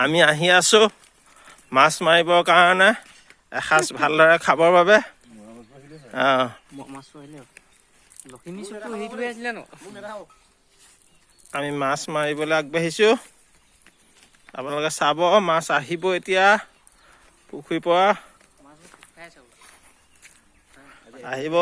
আমি আহি আছো মাছ মাৰিবৰ কাৰণে, এসাঁজ ভালদৰে খাবৰ বাবে। আমি মাছ মাৰিবলৈ আগবাঢ়িছো, আপোনালোকে চাব। মাছ আহিব এতিয়া পুখুৰীৰ পৰা আহিব।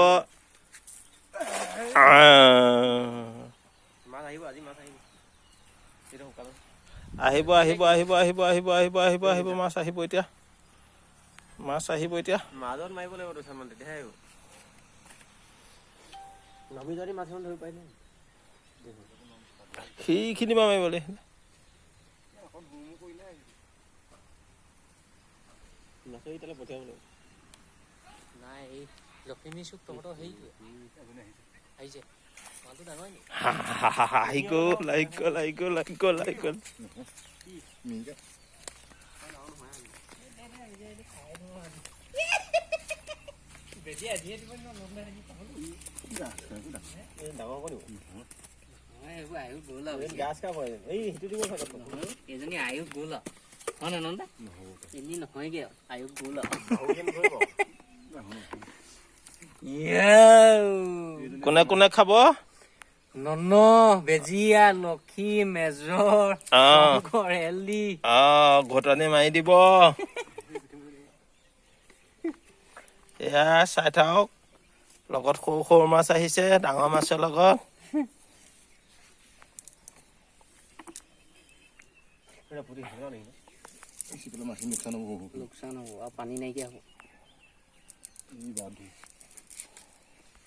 আহিব আহিব আহিব আহিব আহিব আহিব আহিব আহিব, মাছ আহিব এতিয়া, মাছ আহিব এতিয়া। মাজত মাৰিব লাগিব দুচামান, তেতিয়াহে আহিব। নামি যদি মাছ ধৰিব পাৰিলে সেইখিনি পৰা মাৰিব লাগিব। নাই, এই লখিমী চুক তহঁতৰ হেৰিটোৱে আহিছে। মালটো ডাঙৰ নি? আহি গ'ল, আহি গ'ল, আহি গ'ল, আহি গ'ল, আহি গ'ল। এজনী আয়ুস গ'ল আৰু, হয় নহয় নন্দা? এনেই নহয়গে আৰু, আয়ুস গ'ল আৰু। কোনে কোনে খাব? নন, বেজিয়া, লক্ষী, মেজৰ, এলি। ঘটনি মাৰি দিব। এয়া চাই থাকক, লগত সৰু সৰু মাছ আহিছে ডাঙৰ মাছৰ লগত। লোকচান হ'ব আৰু, পানী নাইকিয়া হ'ব।